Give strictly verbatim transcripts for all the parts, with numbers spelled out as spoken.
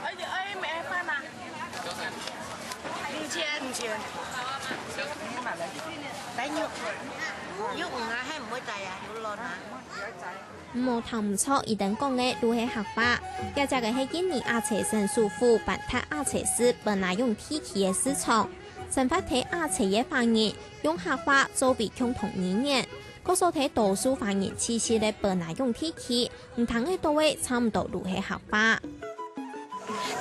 哎，哎，没饭吗？五千。五千。来，有，有魚啊，還毋會大啊，有卵啊。毋好聽毋著，佢等講个就係客話。這隻个係印尼阿齊省首府班達阿齊市本那勇地區个市場，生活在阿齊个華人用客話作為共同語言。 故所在多數華人聚集个本那勇地區，你聽得著个差毋多就係客話。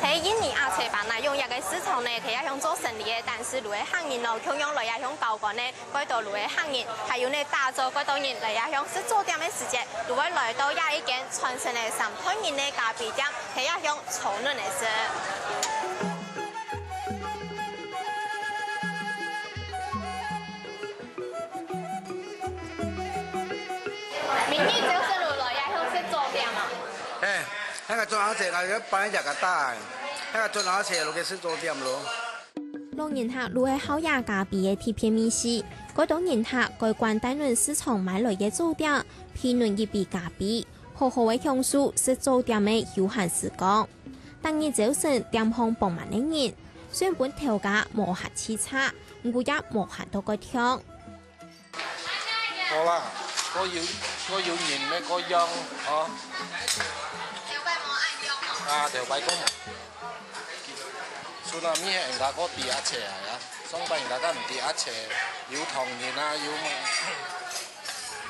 在印尼阿齊班那勇這个市場呢，在這項做生理个，單係就係客人哦，共樣來這項交關呢，蓋多就係客人，還有呢，打早蓋多人來這項食早點个時節，就會來到這一間傳承了三代人个咖啡店，在這項炒卵个食。 明日朝晨就來這項食早點啊？哎，該个做阿姐，該个搬一个大，該个做阿姐，落去食早點咯。老人客就係好這咖啡个特別味緒，蓋多人客蓋慣大輪市場買來个早點，配等一杯咖啡，好好个享受食早點个悠閒時光。逐日朝晨店項爆滿个人，雖然分頭家無閒洎杈，毋過也無閒到蓋暢。 好啦，過有，過有人咩，過樣，吼。頭擺無恁樣哦。啊，頭擺講，tsunami係人家過知阿姐啊，上擺人家都毋知阿姐，有唐人啊，有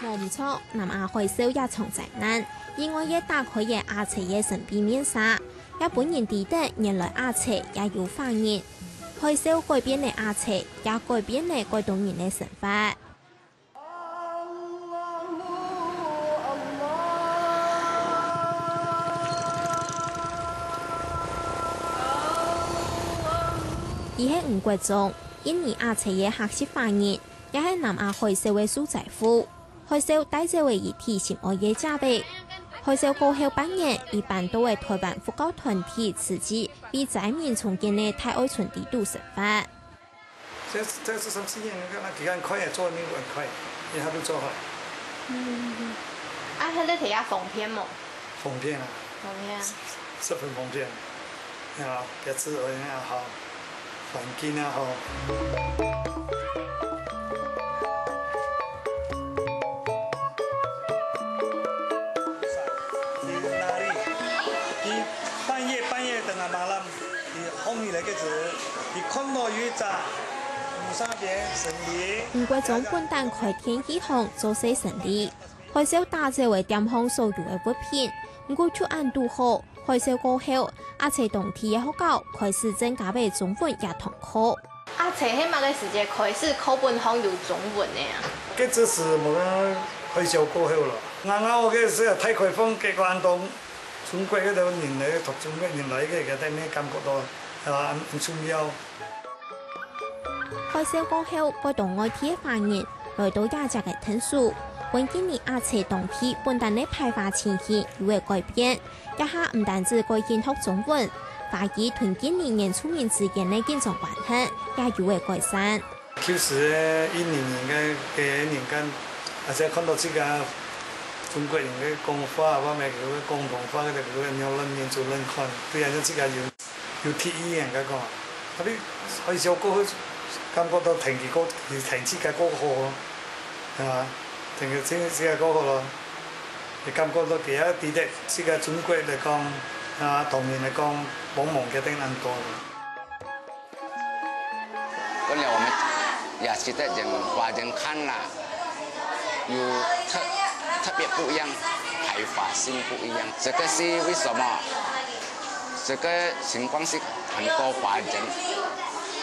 麼？無毋著，南亞海嘯這場災難，意外个打開了阿姐个神秘面紗，也分人知得原來阿姐也有華人。海嘯改變了阿姐，也改變了蓋多人个生活。 佢係吳國忠，印尼阿齊个客籍華人，也係南亞海嘯个受災戶。海嘯帶走了佢最心愛个姐仔。海嘯過後半年，佢搬到了臺灣佛教團體慈濟為災民重建个大愛村裡肚生活。 這，這係三四年，該，該幾間開也做，你還開，你還沒做好。嗯，啊，該个地下方便無？方便啊，方便啊。十分方便。啊，該治安也好，環境也好。你半夜，半夜等啊，malam。 佢䟘起來个時，佢看到有一隻烏衫个生理。吳國忠本旦開電器行做細生理，海嘯打走了店項所有个物品，毋過就恁堵好，海嘯過後，阿齊當地个學校開始增加了中文這堂課。阿齊係麼个時節開始課本項有中文个啊？該時係無，海嘯過後咯。𠊎，𠊎屋下係大開放，結果恁多 中國該兜人來，讀中國人來个，佢兜乜感覺到，啊，恁，恁重要。海嘯過後，蓋多外地个華人來到這跡个𢯭手，分印尼阿齊當地本旦个排華情形有了改變。這下毋單止改緊讀中文，華語同印尼原住民之間个緊張關係也有了改善。 舊時个印尼人个，个人間，啊，再看到自家中國人个講話，或者佢个廣東話，佢个佢个讓人，人做人看，對啊，自家有，有敵意，人家講。Tapi海嘯過後，感覺到天氣過，天氣个過好咯，係嘛？天氣，天氣个過好咯，你感覺到佢也知得自家中國來講，啊，唐人來講，幫忙佢等恁多咯。 本來我們也是在講華人看啦，有特，特別不一樣，排華性不一樣。這個是為什麼？這個情況是很多華人，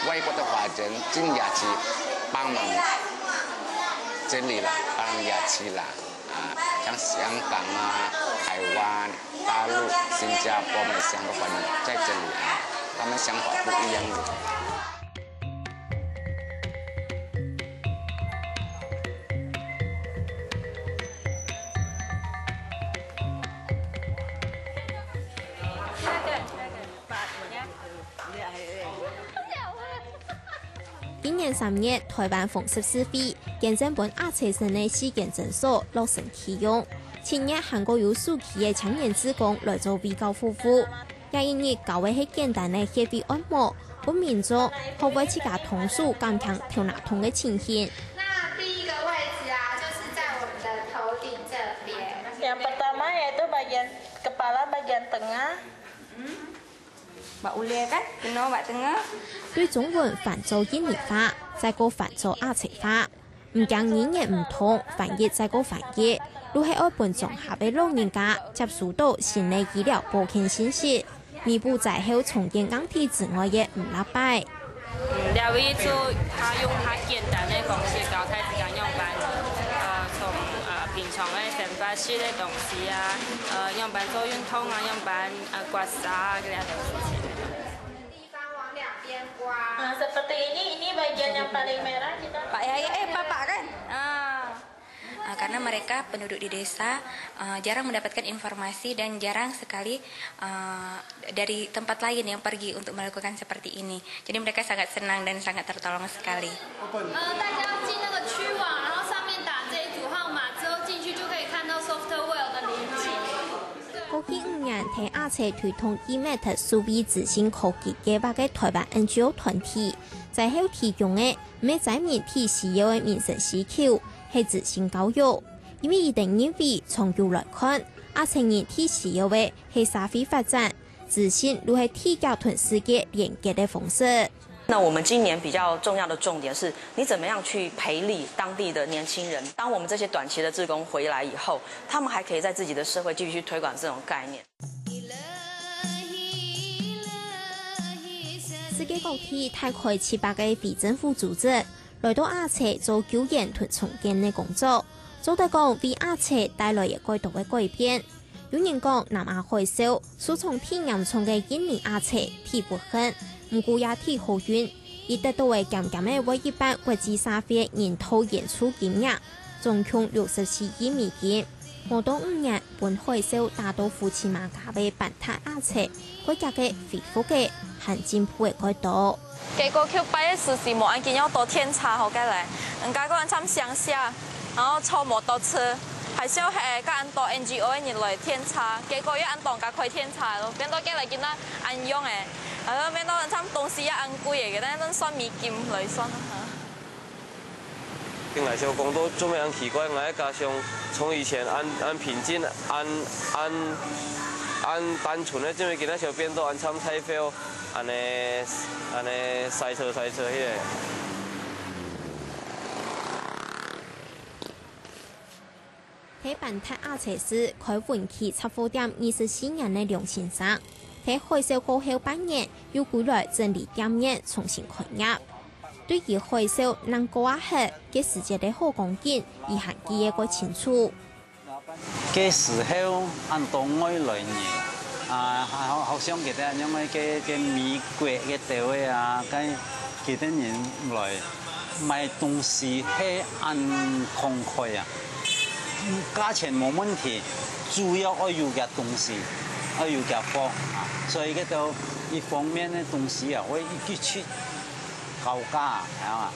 外國的華人進也是幫忙整理啦，幫忙也是啦。 啊，像香港啊、台灣、大陸、新加坡、馬來西亞很多華人在這裡啊，他們想法不一樣的。今年三月，臺灣紅十字會捐贈分阿齊省个四間診所落成啟用。七月還過有首期个青年志工來做衛教服務。這一日教个係簡單个穴位按摩，分民眾學會自家動手減輕頭那痛个情形。那第一個位置啊，就是在我們的頭頂這邊。Yang pertama yaitu bagian kepala bagian tengah. Bak ulih kan, kena bak tengah. 對中文翻做印尼話，再過翻做阿齊話。 毋驚語言毋通，翻譯再過翻譯，就係愛分莊下个老人家接收到新个醫療保健信息，彌補災後重建硬體之外个毋落擺。嗯，這位就他用他簡單的方式教大家仰般，呃，從，呃，平常的生活習的東西啊，呃，仰般做運動啊，仰般，呃，刮痧啊，這類東西。 地方往兩邊刮。Nah, seperti ini, ini bagian yang paling merah kita. Pak Yahya, eh, Bapak kan? Ah. Ah, karena mereka penduduk di desa, eh, jarang mendapatkan informasi dan jarang sekali, eh, dari tempat lain yang pergi untuk melakukan seperti ini. Jadi mereka sangat senang dan sangat tertolong sekali. 呃，大家要进那个区网，然后上面打这一组号码之后进去就可以看到 Softwell 的连接。 過去五年，在亞洲推動 e-med 數位資訊科技計畫个台灣N G O團體，災後提供个毋係災民最需要个民生需求，係資訊教育。因為佢等認為，長久來看，亞洲人最需要个係社會發展、資訊，就係最遽同世界連結个方式。 那我们今年比较重要的重点是，你怎么样去培力当地的年轻人？当我们这些短期的志工回来以后，他们还可以在自己的社会继续去推广这种概念。世界各地大概七百个非政府组织来到亞洲做救援同重建个工作，做得講為亞洲帶來个蓋多个改變。 有人講，南亞海嘯受創最嚴重个印尼亞洲，忒不幸，毋過也忒好運，佢得到个減減个會一般國際社會人道援助金額，總共六十四億美金。無到五年，分海嘯打到烏漆嘛架个板塔亞洲，蓋遽个恢復个，還進步个蓋多。結果舊擺个時節無恁緊要到電車好个咧，人家講參鄉下。 然後坐摩托車，還少係甲恁多N G O个人來電車，結果又恁多人家開電車咯，變到今來今仔恁樣誒，然後變到差不多東西也恁貴誒，但係算美金來算啊。應該想講到做咩恁奇怪，𠊎个家鄉從以前恁恁平靜，恁恁恁單純个，做咩今仔想變到恁參大fellow，恁呢恁呢塞車塞車迄个。 在板塔亞洲市開文具雜貨店二十四年个梁先生，在海嘯過後半年又歸來整理店面，重新開業。對於海嘯難過啊核，該時節个好光景，佢還記得蓋清楚。 該時候恁多外來人，啊，好好像佢等恁樣个，該該美國个單位啊，該佢等人來買東西係恁慷慨啊，價錢無問題，主要愛有个東西，愛有个貨啊，所以該兜一方面个東西啊，會一直去高價啊，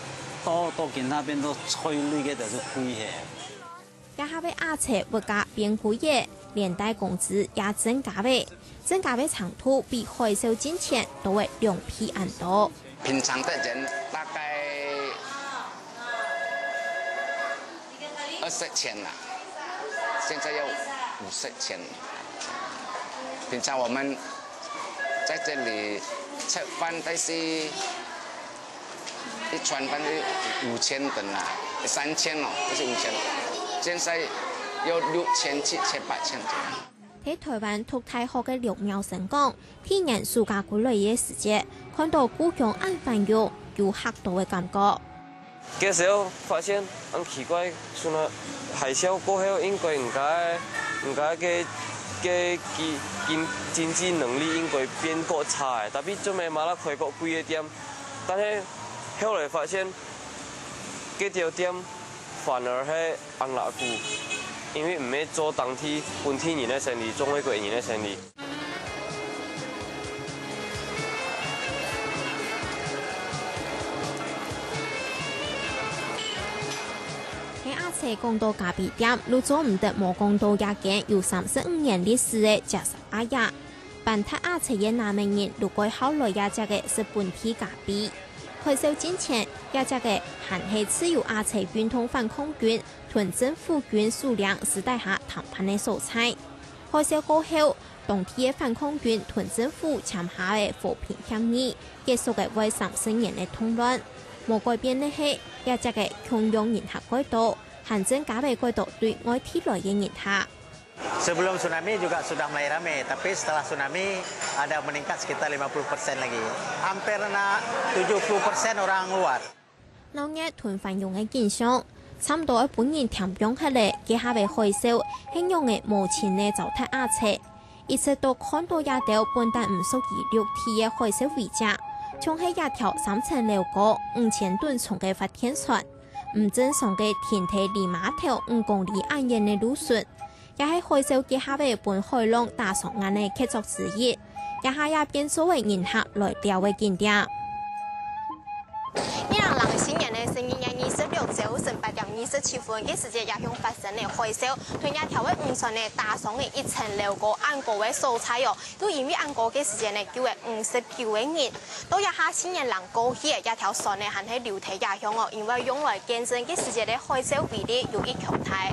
到到今那邊都翠綠个都係貴个。 這下个亞洲物價變貴了，連帶工資也增加了，增加个程度比海嘯進前多了兩倍恁多。平常的人大概二十千啦，現在要五十千。平常我們在這裡吃飯，但是 一餐飯是五千等啦，三千哦，不是五千，現在要六千、七千、八千左右。在台灣讀大學个劉妙生講，去年暑假歸來个時節，看到故鄉恁繁榮，有嚇到个感覺。該時候發現恁奇怪，像那海嘯過後，應該人家人家个个經經經濟能力應該變較差誒，tapi做咩嘛啦開較貴个店。 但係後來發現，該兜店反而係恁難顧，因為毋係做當地本地人个生理，做外國人个生理。係阿姐講到咖啡店，就做毋得無講到這間有三十五年歷史个Jasa Ayah。搬忒阿賊个南美人就改好來這跡个食本地咖啡。海嘯進前，這跡个還係自由阿賊運動反抗軍同政府軍首領私底下談判个所在。海嘯過後，當地个反抗軍同政府簽下个和平協議，結束个會三十年个動亂。無改變个係，這跡个共樣人客蓋多，還增加了蓋多對外地來个人客。 Sebelum tsunami juga sudah mulai ramai, tapi setelah tsunami ada meningkat sekitar lima puluh persen lagi. Hampir nak tujuh puluh persen orang luar. 鬧熱同繁榮个景象，差毋多愛分人添放忒了。該下个海嘯係仰仔無情个糟蹋阿賊。一直到看到這兜本旦毋屬於陸地个海嘯遺跡，像係這條三層樓高、五千噸重个發電船，毋正常个停在離碼頭五公里恁遠个路脣， 也係海嘯該下个分海浪打上岸个傑作之一，這下也變做了人客來尞个景點。二零零四年个十二月二十六朝晨八點二十七分，該時節這項發生个海嘯，同這條个漁船呢打上了一層樓高恁高个所在哦。又因為恁高个時節呢，救了五十九个人。到這下四年零過去，這條船呢還係留在這項哦，因為用來見證該時節个海嘯威力有幾強大。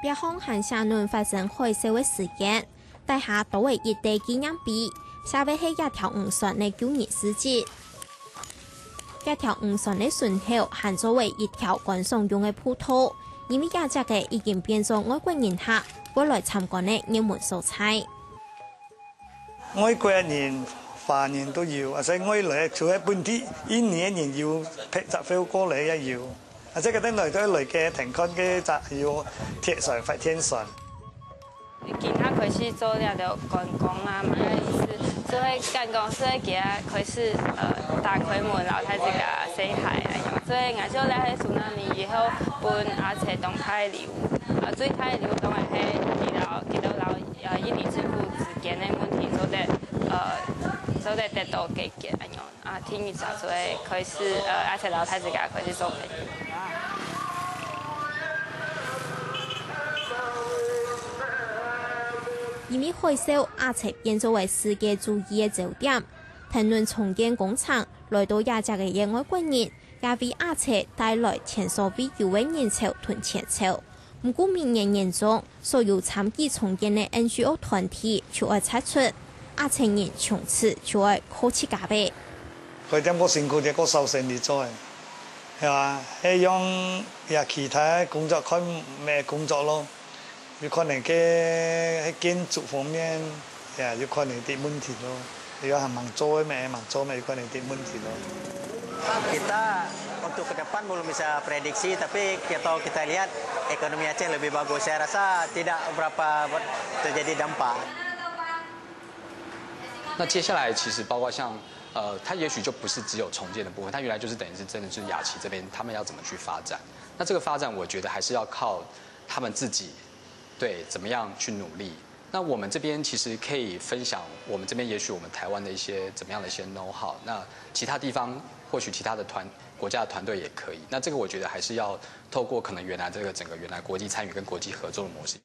壁項還寫等發生海嘯个時間，底下多了一垤紀念碑，寫个係這條漁船个救人事蹟。這條漁船个脣口還做了一條觀賞用个步道，因為這跡个已經變做外國人客會來參觀个熱門所在。 外國人、華人都有，啊，所以外來除了本地印尼人有，別隻國過來也有。啊，這个等來都來个，聽看个隻有鐵船、發電船。今下開始做這兜觀光啊，麼个意思？就係感覺係佢開始，呃，打開門，摎大自家say hi啊，所以𠊎想這係tsunami以後分阿賊當大禮物，呃，最大禮物當然係佢摎，佢兜摎 呃，印尼政府之間个問題做得，呃，做得得到解決恁樣。啊，第二隻就係開始，呃，阿賊摎大自家開始做朋友。因為海嘯，阿賊變做了世界注意个焦點。談論重建工程來到這跡个外國人， 也為阿賊帶來前所未有个人潮同錢潮。毋過明年年中，所有參與重建个NGO團體就愛撤出，阿賊人從此就愛靠自家了。開店過辛苦，也過少生理做个，係啊，係用也其他工作看麼个工作咯。 有可能个，係建築方面，也有可能有問題咯。你講還吂做个咩，吂做咩，有可能有問題咯。Kita untuk ke depan belum bisa prediksi, tapi kalau kita lihat ekonomi Aceh lebih bagus. Saya rasa tidak berapa terjadi dampak. 那接下来其实包括像，呃，它也许就不是只有重建的部分，它原来就是等于是真的是雅琪这边他们要怎么去发展。那这个发展，我觉得还是要靠他们自己，对，怎么样去努力。那我们这边其实可以分享我们这边也许我们台湾的一些怎么样的一些 know how，那其他地方或许其他的团，国家的团队也可以。那这个我觉得还是要透过可能原来这个整个原来国际参与跟国际合作的模式。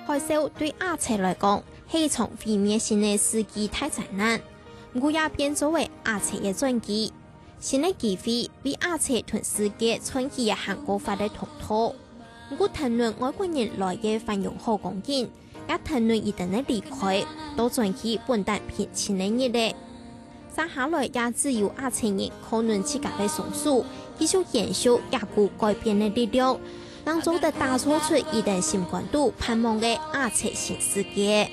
海啸對阿賊來講，係一場毀滅性个世紀大災難，毋過也變做了阿賊个轉機。新个機會為阿賊同世界串起了還過闊个通道。毋過談論外國人來个繁榮好光景， 也談論佢等个離開，倒轉去本旦平靜个日仔。接下來也只有阿賊人靠等自家个雙手，繼續延續這股改變个力量，正做得打造出佢等心肝肚盼望个阿賊新世界。